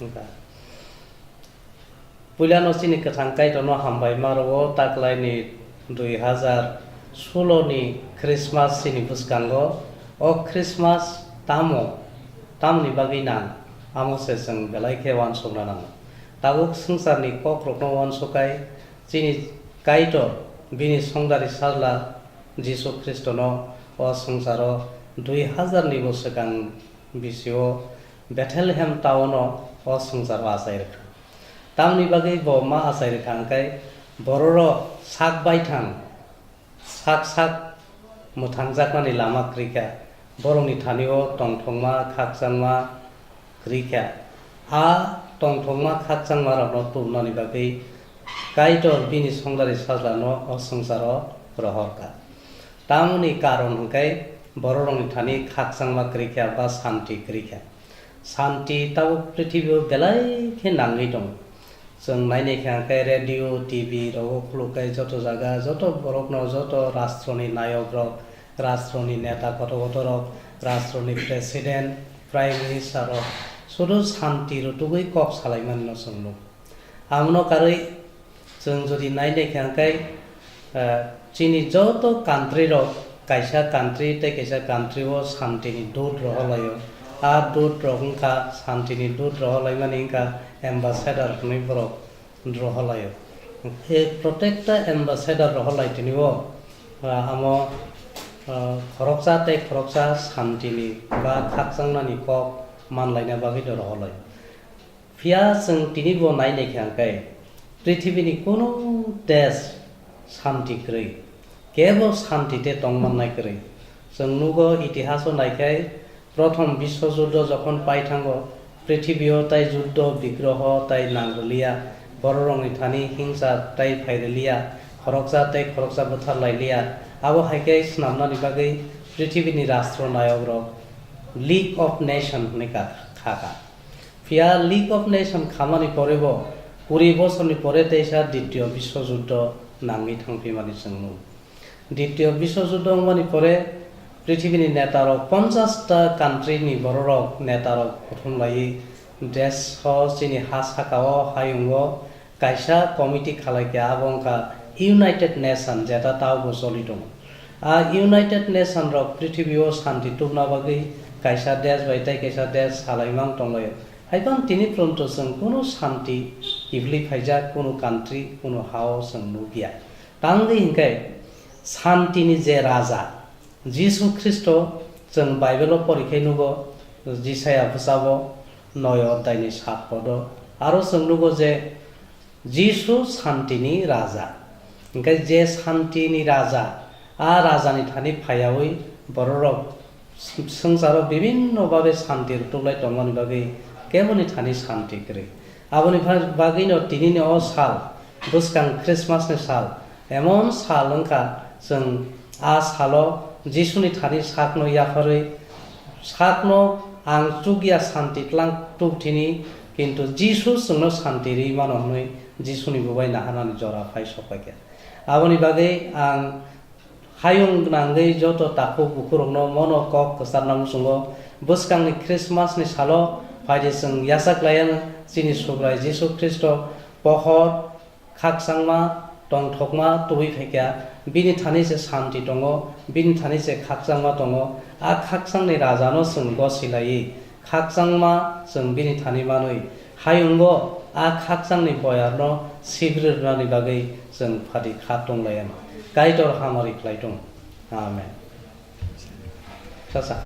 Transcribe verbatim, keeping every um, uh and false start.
Wngkha. Puilano chini kwthang Kaitorno hambai ma rwo, taklaini dui hazar solo ni Christmas chini bwskango. O Christmas tamo, tamoni bagwi nang, amo se chwng belai khe uansukna nango. Tabuk swngcharni kokrokno uansukkai, chini Kaitor bini songdari sajla Jisu Khristono o swngcharo dui hazar ni bo swkang bisio Bethlehem town-o o swngcharo achai rwkha. Tamoni bagwi bo ma achai rwkha hwnkhe bororok sak baithang sak sak mwthangjakmani lama kwrwi kha, borokni thani-o tongthokma khakchangma kwrwi kha. A tongthokma khakchangmarokno tubunani bagwi Kaitor bini songdari sajlano o swngcharo rohor kha. Tamoni karon hwnkhe bororokni thani khakchangma kwrwi kha ba santi kwrwi kha. Santi tabuk prithibio belai khe nangwi tongo. Chwng nainai kha khe radio, T V rogo khuluk khe joto jaga, joto borokno, joto rastroni nayokrok, rastroni neta koto kotorok, rastroni president, prime minister rok sudu santi rutugwi kok salaimanino chwng nuk. Amono karwi chwng jodi nainai kha khe, eh, chini joto country rok kaisa country tei kaisa country o santi ni dut rohor laio. A dut rok wngkha santi ni dut rohor laimani wngkha ambassador hwnwi borok rohor laio. E protecta ambassador rohor lai tini o, ah, amo, ah, khoroksa tei khoroksa santi ni ba khakchangna ni kok man laina bagwi do rohor laio. Phiya chwng tini bo nai naikha hwnkhe, prithibini kunu desh shanti kwrwi, kebo shanti tei tongmannai kwrwi. Chwng nugo, itihaso naikhai, Prothom Biswojuddo jokhon paithango, prithibio tai juddo bigroho tai nangrwliya, bororokni thani hingsa tai phairwliya, khoroksa tei khoroksa bwtharlailiya. Abo hai khe swnamnani bagwi prithibini rastro nayokrok League of Nation hwnwi ka-, kha kha. Phiya League of Nation khamani porebo kuri bosorni pore teisa Ditiyo Biswojuddo nangwi thangphimani chwng nuk. Ditiyo Biswojuddo wngmani pore prithibini netarok ponchash ta country ni bororok netarok kuthum laiwi desh o chini ha sakao hayungo kaisa committee khalai khe, abo wngkha United Nation, jeta tabukbo choli tongo. A United Nation rok prithibio shanti tubna bagwi kaisa desh bai tei kaisa desh salaimang tonglaio. Haiphano tini phrwngto chwng kunu shanti kiphilwi phaijak, kunu country, kunu ha-o chwng nukya. Tangwi hinkhe shanti ni je raja, Jisu Khristo, chwng Bible-o pori khe nugo, Jisaya bwsabo noi oddaini sat podo. Aro chwng nugo je Jisu santini raja. Hinkhe je santini raja, a rajani thani phaiyaui bororok swngcharo bibinno babe santi rwtuklai tongmani bagwi keboni thani santi kwrwi. Aboni bagwino tinini o sal, bwskang Christmasni sal, emon sal wngkha, chwng a salo Jisuni thani sakno yapharwi, sakno ang chukya santi tlang tuk thini, kintu Jisu chwngno santi rwi mano hwnwi Jisuni bubai naharnani jora phai sokphaikha. Aboni bagwi ang hayung gwnangwi joto takhuk bukhurokno mono kok kwcharna muchungo. Bwskangni Christmasni salo phaidi chwng yachaklaiya chini Subrai Jisu Khristo pohor, khakchangma, tongthokma tubui phaikha, bini thani se santi tongo, bini thani se khakchangma tongo. A khakchangni rajano chwng gosilaiwi, khakchangma chwng bini thani manwi, hayungo a khakchangni boyarno sibri rwnani bagwi chwng phadi kha tonglaiyano. Kaitor hamari khlai tong. Amen. Sasa.